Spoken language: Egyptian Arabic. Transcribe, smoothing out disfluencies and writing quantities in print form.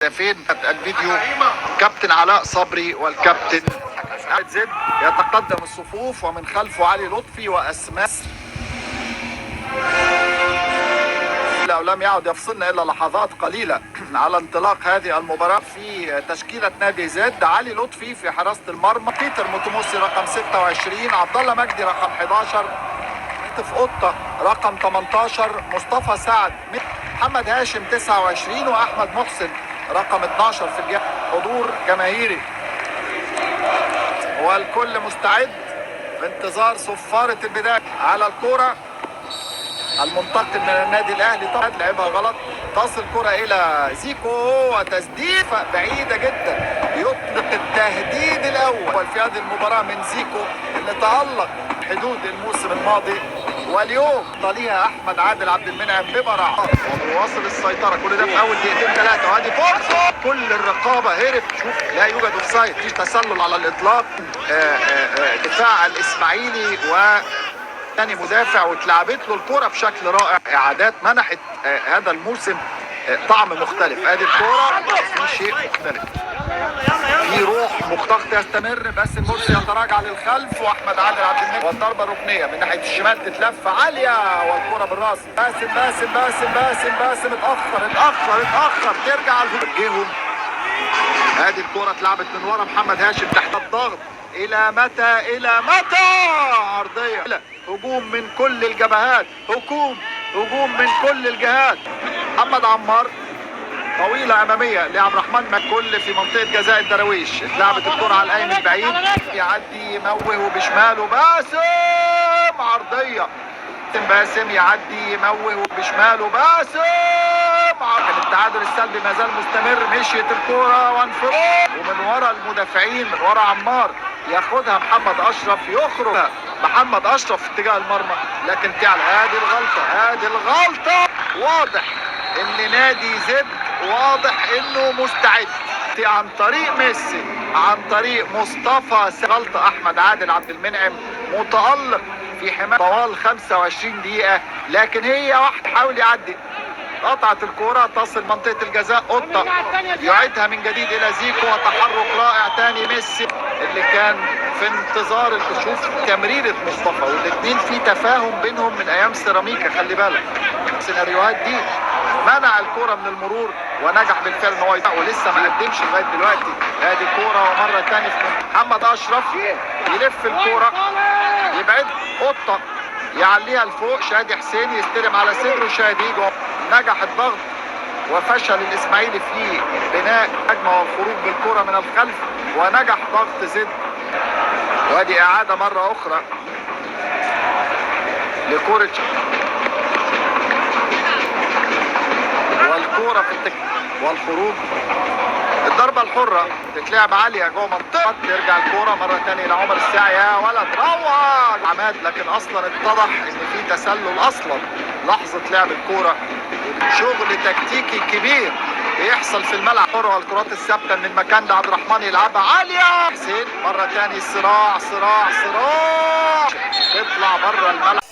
هدفين. الفيديو كابتن علاء صبري والكابتن زد يتقدم الصفوف، ومن خلفه علي لطفي واسماء. لو لم يعد يفصلنا الا لحظات قليله على انطلاق هذه المباراة. في تشكيله نادي زد: علي لطفي في حراسة المرمى، بيتر موتوموسي رقم 26، عبد الله مجدي رقم 11، في قطة رقم 18، مصطفى سعد، محمد هاشم 29، واحمد محسن رقم 12 في الجهة. حضور جماهيري والكل مستعد بانتظار صفارة البداية. على الكرة المنتقل من النادي الاهلي، طبعا لعبها غلط، تصل كرة الى زيكو وتسديد بعيدة جدا. يطلق التهديد الاول في هذه المباراة من زيكو اللي تألق حدود الموسم الماضي، واليوم طليها احمد عادل عبد المنعم ببراعه ومواصل السيطرة. كل ده في اول دقيقتين ثلاثة، وادي فرصة، كل الرقابة هرب. شوف لا يوجد offside، مفيش تسلل على الاطلاق. دفاع الاسماعيلي و ثاني مدافع، واتلعبت له الكرة بشكل رائع. اعادات منحت هذا الموسم طعم مختلف. ادي الكرة، في شيء مختلف، في روح مختلف يستمر. بس المرسي يتراجع للخلف، واحمد عادل عبد المنعم، والضربه الركنيه من ناحية الشمال تتلف عالية، والكره بالراس. باسم باسم باسم باسم باسم اتاخر اتاخر اتاخر، ترجع وجههم. ادي الكره اتلعبت من ورا محمد هاشم تحت الضغط. الى متى الى متى؟ عرضية، هجوم من كل الجبهات، هجوم هجوم من كل الجهات. محمد عمار، طويلة امامية لعبد الرحمن مكل في منطقة جزاء الدراويش. اتلعبت الكره على الايمن البعيد، يعدي يموه وبشماله باسم، عرضية. باسم يعدي يموه وبشماله باسم. التعادل السلبي ما زال مستمر. مشيت الكورة وانفراد، ومن ورا المدافعين، من ورا عمار ياخدها محمد اشرف، يخرج محمد اشرف في اتجاه المرمى، لكن تعلى. هذه الغلطة، هذه الغلطة. واضح ان نادي زد واضح انه مستعد عن طريق ميسي، عن طريق مصطفى. غلطه احمد عادل عبد المنعم متالق في حماية طوال 25 دقيقة، لكن هي واحدة حاول يعدي، قطعت الكرة، تصل منطقة الجزاء، قطة يعيدها من جديد إلى زيكو، وتحرك رائع تاني ميسي اللي كان في انتظار الكشوف. تمريرة مصطفى، والاثنين في تفاهم بينهم من أيام سيراميكا، خلي بالك السيناريوهات دي. منع الكرة من المرور ونجح بالفعل ان هو، ولسه ما قدمش لغاية دلوقتي. ادي كورة، ومرة تاني في محمد اشرف يلف الكورة، يبعد قطة، يعليها لفوق، شادي حسين يستلم على صدره، شادي. نجح الضغط وفشل الاسماعيلي في بناء هجمة والخروج بالكرة من الخلف، ونجح ضغط زد. وادي اعاده مرة اخرى لكرة، والكوره في والخروج. الضربة الحرة تتلعب عالية جوه منطقه، ترجع الكورة مرة ثانية لعمر الساعي. يا ولد روعه عماد، لكن اصلا اتضح ان في تسلل اصلا لحظة لعب الكورة. شغل تكتيكي كبير بيحصل في الملعب. حره والكرات الثابتة من المكان ده، عبد الرحمن يلعبها عالية، حسين مرة ثانية، صراع صراع صراع، تطلع بره الملعب.